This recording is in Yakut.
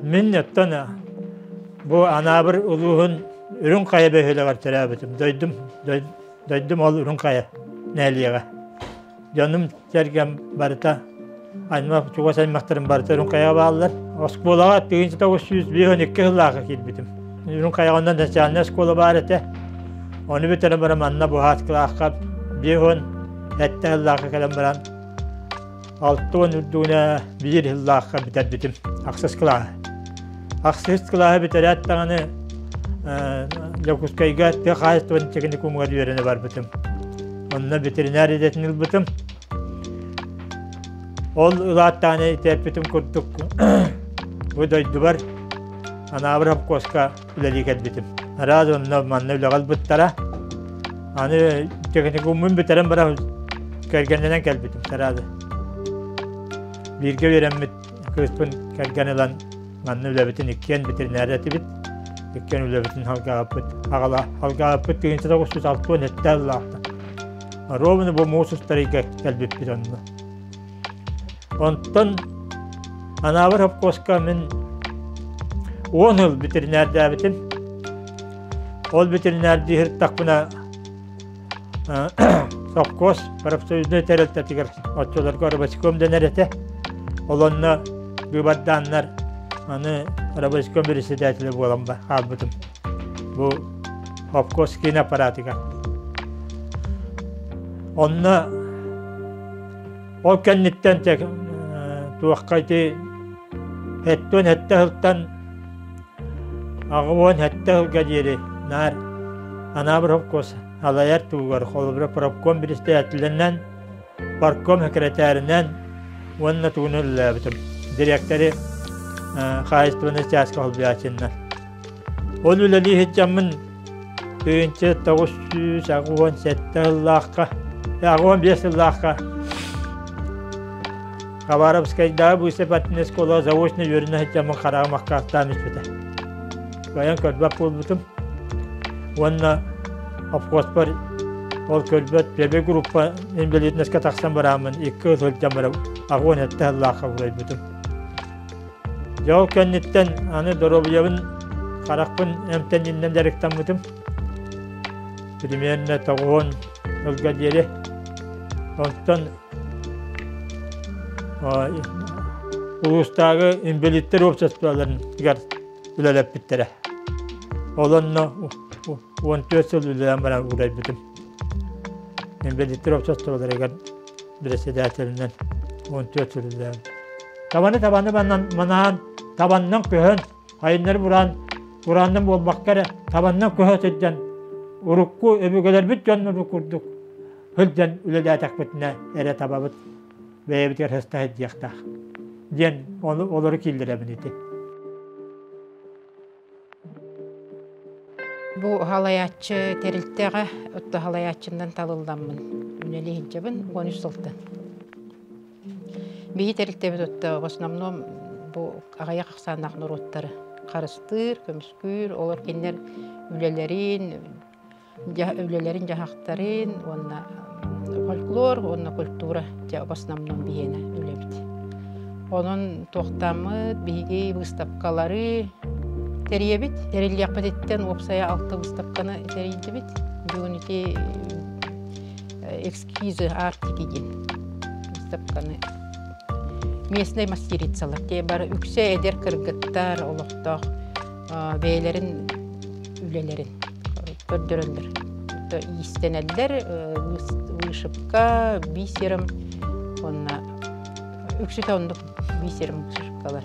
Мин оттон бу Анаабыр улууһун Үрүҥ Хайа бөһүөлэгэр төрөөбүтүм. Дойдум, дойдум ол Үрүҥ Хайа нэһилиэгэ. Дьонум сэргэм барыта аймах чугас аймахтарым барыта Үрүҥ Хайаҕа бааллар. Оскуолаҕа 1952 сыллаахха киирбитим. Үрүҥ Хайаҕа начальнай оскуола баар этэ. Ону бүтэрэн баран манна Буһааскылаахха 57 сыллаахха кэлэн баран 60 үрдүгүнэ биир сыллаахха бүтэрбитим. Ахсыс кылааһы. Ахсыс кылааһы бүтэрээт даҕаны Дьокуускайга тыа хаһаайыстыбатын техникумугар үөрэнэ барбытым. Онно ветеринар идэтин ылбытым. Ол ылааттааны итэппитим курдук бу дойдубар Анаабыр обкуоска үлэлии кэлбитим. Араас онно манна үлэҕэ ылбыттара. Аны техникуммун бүтэрэн баран кэргэннэнэн кэлбитим сразу. Бииргэ үөрэммит кыыспын кэргэн ылан манна үлэбитин иккиэн ветеринар этибит. Иккиэн үлэбитин халгааппыт. Аҕала халгааппыт 1967 ыллаахта. Ровно бу муус устарыйга кэлбиппит онно. Онтон Анаабыр обкуоска мин 10 сыл ветеринардээбитим. Ол ветеринардыы сырыттахпына совхоз профсоюзнай тэрилтэтигэр оччолорго рабочком дэнэр этэ. Ол онно быыбардааннар аны рабочком председателэ буолан хаалбытым. Бу обкос киин аппаратыгар. Онно Ол кэнниттэн туохха ити 77 сылтан 87 сылга диэри наар Анаабыр холкуос алайар туһугар холобура профком председателинэн, партком сэкирэтээринэн уонна тугун үлэлээбитим. Дириэктэри хаһаайыстыбаннай чааска холбуйааччыннар. Ол үлэлии сылдьаммын 1987 сыллаахха, 85 сыллаахха Хабаровскайдааҕы быыстапкатын школа заочно үөрэнэ сылдьаммын хараҕым аккаастаан испитэ. Кыайан көрбөт буолбутум. Уонна обхозпар ол көрбөт первый группа инвалидностька тахсан барааммын икки ыл сылдьан баран 87 сыллаахха булайбытым. Дьэ ол кэнниттэн аны доруобуйабын харахпын эмтэниннэн дьарыктаммытым. Примерно тоҕуон сылга диэри. Онтон улуустааҕы инвалидтэр обществоларыгар үлэлэппиттэрэ. Ол онно 14 сыл үлэлээн баран уурайбытым. Инвалидтэр обществоларыгар председателинэн 14 сыл үлэлээбитим. Табаны табаны манаан, табаннан көһөн, айыннары бураан, бурааннан буолбакка эрэ, табаннан көһө сылдьан, урукку өбүгэлэрбит дьоннору курдук сылдьан үлэлээтэхпитинэ эрэ табабыт бэйэбитигэр сыста сылдьыахтаах диэн олору киллэрэбин ити. Бу халайааччы тэрилтэҕэ отто халайааччынан талылламмын үлэлии сылдьабын 13 сылтан. Биһи тэрилтэбит отто в основном бу аҕыйах ахсааннаах норуоттары харыстыыр, көмүскүүр, олор кинилэр үлэлэрин, үлэлэрин дьаһахтарын уонна фольклор уонна культура дьэ в основном биһиэнэ үлэбит. Онон туохтааммыт биһиги выставкалары тэрийэбит. Тэриллиэхпититтэн уопсайа алта выставканы тэрийдибит. Бүгүн ити эскизы Арктики диэн выставканы местнай мастерицалар те бары үксэ эдэр кыргыттар олохтоох бэйэлэрин үлэлэрин көрдөрөллөр. Иистэнэллэр, вышивка, бисером уонна үксүтэ оннук бисером вышивкалар.